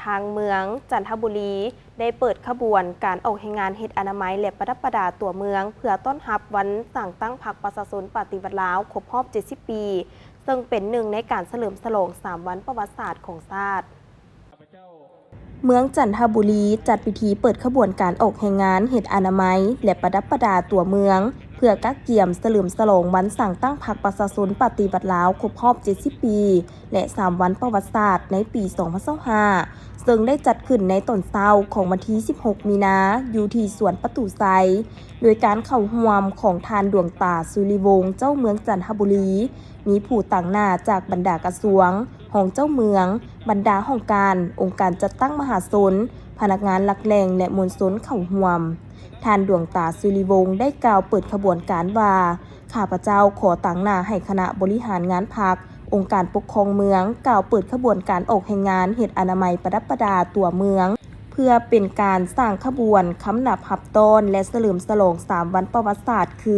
ທາງເມືອງຈັນທະບູລີ ໄດ້ເປີດຂະບວນການອອກແຮງງານເຮັດອະນາໄມ ແລະ ປະດັບປະດາຕົວເມືອງ ເພື່ອຕ້ອນຮັບວັນສ້າງຕັ້ງພັກປະຊາຊົນປະຕິວັດລາວຄົບຮອບເຈັດສິບປີ, ເຊິ່ງເປັນໜຶ່ງໃນການສະເຫຼີມສະຫຼອງສາມວັນປະຫວັດສາດຂອງຊາດ. ເມືອງຈັນທະບູລີ ຈັດພິທີເປີດຂະບວນການອອກແຮງງານເຮັດອະນາໄມ ແລະ ປະດັບປະດາຕົວເມືອງ ເພື່ອກະກຽມສະເຫຼີມສະຫຼອງວັນສ້າງຕັ້ງພັກປະຊາຊົນປະຕິວັດລາວຄົບຮອບເຈັດສິບປີ ແລະ ສາມວັນປະຫວັດສາດໃນປີສອງພັນຊາວຫ້າ ເຊິ່ງໄດ້ຈັດຂຶ້ນໃນຕອນເຊົ້າຂອງວັນທີສິບຫົກມີນາ ຢູ່ທີ່ສວນປະຕູໄຊ ໂດຍການເຂົ້າຮ່ວມຂອງທ່ານ ດວງຕາ ສຸລິວົງ ເຈົ້າເມືອງຈັນທະບູລີ, ມີຜູ້ຕາງໜ້າຈາກບັນດາກະຊວງ, ຮອງເຈົ້າເມືອງ, ບັນດາຫ້ອງການ, ອົງການຈັດຕັ້ງມະຫາຊົນ, ພະນັກງານຫຼັກແຫຼ່ງ ແລະ ມວນຊົນເຂົ້າຮ່ວມ. ທ່ານ ດວງຕາ ສຸລິວົງ ໄດ້ກ່າວເປີດຂະບວນການວ່າ, ຂ້າພະເຈົ້າຂໍຕາງໜ້າໃຫ້ຄະນະບໍລິຫານງານພັກ, ອົງການປົກຄອງເມືອງ ກ່າວເປີດຂະບວນການອອກແຮງງານເຮັດອະນາໄມປະດັບປະດາຕົວເມືອງ ເພື່ອເປັນການສ້າງຂະບວນຄຳນັບຮັບຕ້ອນ ແລະ ສະເຫຼີມສະຫຼອງສາມວັນປະຫວັດສາດ ຄື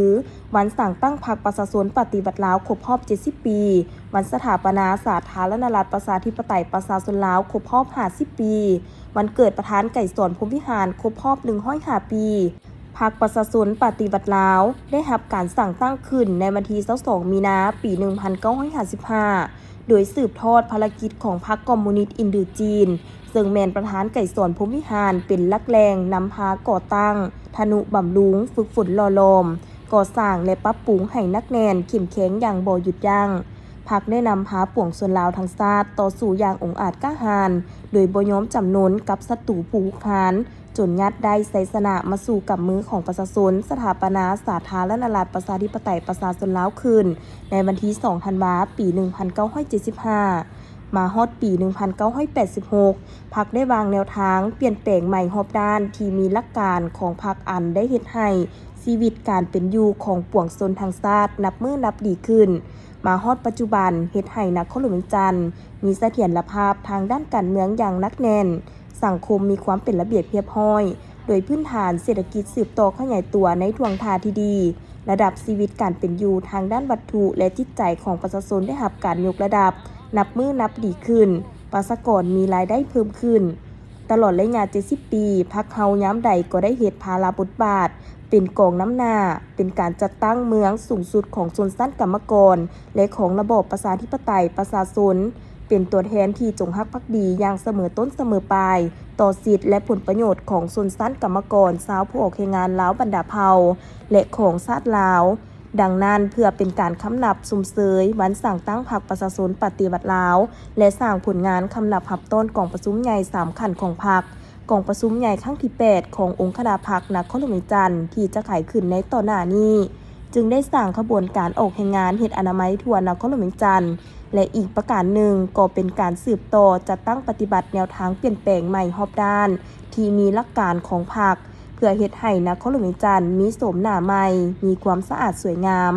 ວັນສ້າງຕັ້ງພັກປະຊາຊົນປະຕິວັດລາວຄົບຮອບເຈັດສິບປີ, ວັນສະຖາປະນາສາທາລະນະລັດປະຊາທິປະໄຕປະຊາຊົນລາວຄົບຮອບຫ້າສິບປີ, ວັນເກີດປະທານໄກສອນ ພົມວິຫານ ຄົບຮອບໜຶ່ງຮ້ອຍຫ້າປີ. ພັກປະຊາຊົນປະຕິວັດລາວ ໄດ້ຮັບການສ້າງຕັ້ງຂຶ້ນໃນວັນທີຊາວສອງມີນາ ປີໜຶ່ງພັນເກົ້າຮ້ອຍຫ້າສິບຫ້າ ໂດຍສືບທອດພາລະກິດຂອງພັກຄອມມູນິດອິນໂດຈີນ, ເຊິ່ງແມ່ນປະທານໄກສອນ ພົມວິຫານ ເປັນຫຼັກແຫຼ່ງນຳພາກໍ່ຕັ້ງ, ທະນຸບຳລຸງ, ຝຶກຝົນຫຼໍ່ຫຼອມ, ກໍ່ສ້າງ ແລະ ປັບປຸງໃຫ້ໜັກແໜ້ນເຂັ້ມແຂງຢ່າງບໍ່ຢຸດຢັ້ງ. ພັກໄດ້ນຳພາປວງຊົນລາວທັງຊາດຕໍ່ສູ້ຢ່າງອົງອາດກ້າຫານ ໂດຍບໍ່ຍອມຈຳນົນກັບສັດຕູຜູ້ຮຸກຮານ, ຈົນຍາດໄດ້ໄຊຊະນະມາສູ່ກຳມືຂອງປະຊາຊົນ, ສະຖາປະນາສາທາລະນະລັດປະຊາທິປະໄຕປະຊາຊົນລາວຂຶ້ນ ໃນວັນທີສອງທັນວາ ປີໜຶ່ງພັນເກົ້າຮ້ອຍເຈັດສິບຫ້າ. ມາຮອດປີໜຶ່ງພັນເກົ້າຮ້ອຍແປດສິບຫົກ ພັກໄດ້ວາງແນວທາງປ່ຽນແປງໃໝ່ຮອບດ້ານທີ່ມີຫຼັກການຂອງພັກ ອັນໄດ້ເຮັດໃຫ້ຊີວິດການເປັນຢູ່ຂອງປວງຊົນທັງຊາດນັບມື້ນັບດີຂຶ້ນ. ມາຮອດປັດຈຸບັນ ເຮັດໃຫ້ນະຄອນຫຼວງວຽງຈັນມີສະຖຽນລະພາບທາງດ້ານການເມືອງຢ່າງໜັກແໜ້ນ, ສັງຄົມມີຄວາມເປັນລະບຽບຮຽບຮ້ອຍ, ໂດຍພື້ນຖານເສດຖະກິດສືບຕໍ່ຂະຫຍາຍຕົວໃນທ່ວງທ່າທີ່ດີ, ລະດັບຊີວິດການເປັນຢູ່ທາງດ້ານວັດຖຸ ແລະ ຈິດໃຈຂອງປະຊາຊົນໄດ້ຮັບການຍົກລະດັບນັບມື້ນັບດີຂຶ້ນ, ປະຊາກອນມີລາຍໄດ້ເພີ່ມຂຶ້ນ. ຕະຫຼອດໄລຍະເຈັດສິບປີ, ພັກເຮົາຍາມໃດກໍໄດ້ເຮັດພາລະບົດບາດເປັນກອງນຳໜ້າ, ເປັນການຈັດຕັ້ງເມືອງສູງສຸດຂອງຊົນຊັ້ນກຳມະກອນ ແລະ ຂອງລະບອບປະຊາທິປະໄຕປະຊາຊົນ, ເປັນຕົວແທນທີ່ຈົງຮັກພັກດີຢ່າງສະເໝີຕົ້ນສະເໝີປາຍ ຕໍ່ສິດ ແລະ ຜົນປະໂຫຍດຂອງຊົນຊັ້ນກຳມະກອນຊາວຜູ້ອອກແຮງງານລາວບັນດາເຜົ່າ ແລະ ຂອງຊາດລາວ. ດັ່ງນັ້ນ, ເພື່ອເປັນການຄຳນັບຊົມເຊີຍວັນສ້າງຕັ້ງພັກປະຊາຊົນປະຕິວັດລາວ ແລະ ສ້າງຜົນງານຄຳນັບຮັບຕ້ອນກອງປະຊຸມໃຫຍ່ສາມຂັ້ນຂອງພັກ, ກອງປະຊຸມໃຫຍ່ຄັ້ງທີແປດຂອງອົງຄະນະພັກນະຄອນຫຼວງວຽງຈັນ ທີ່ຈະໄຂຂຶ້ນໃນຕໍ່ໜ້ານີ້, ຈຶ່ງໄດ້ສ້າງຂະບວນການອອກແຮງງານເຮັດອະນາໄມທົ່ວນະຄອນຫຼວງວຽງຈັນ ແລະ ອີກປະການໜຶ່ງກໍເປັນການສືບຕໍ່ຈັດຕັ້ງປະຕິບັດແນວທາງປ່ຽນແປງໃໝ່ຮອບດ້ານທີ່ມີຫຼັກການຂອງພັກ ເພື່ອເຮັດໃຫ້ນະຄອນຫຼວງວຽງຈັນມີໂສມໜ້າໃໝ່, ມີຄວາມສະອາດສວຍງາມ.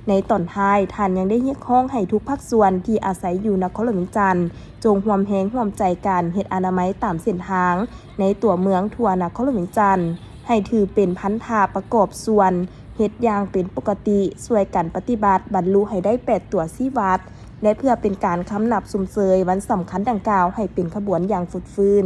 ໃນຕອນທ້າຍ, ທ່ານຍັງໄດ້ຮຽກຮ້ອງໃຫ້ທຸກພາກສ່ວນທີ່ອາໄສຢູ່ນະຄອນຫຼວງວຽງຈັນ ຈົ່ງຮ່ວມແຮງຮ່ວມໃຈກັນເຮັດອະນາໄມຕາມເສັ້ນທາງໃນຕົວເມືອງທົ່ວນະຄອນຫຼວງວຽງຈັນ ໃຫ້ຖືເປັນພັນທະປະກອບສ່ວນ ເຮັດຢ່າງເປັນປົກກະຕິ, ຊ່ວຍກັນປະຕິບັດບັນລຸໃຫ້ໄດ້ແປດຕົວຊີ້ວັດ ແລະ ເພື່ອເປັນການຄຳນັບຊົມເຊີຍວັນສຳຄັນດັ່ງກ່າວໃຫ້ເປັນຂະບວນຢ່າງຟົດຟື້ນ.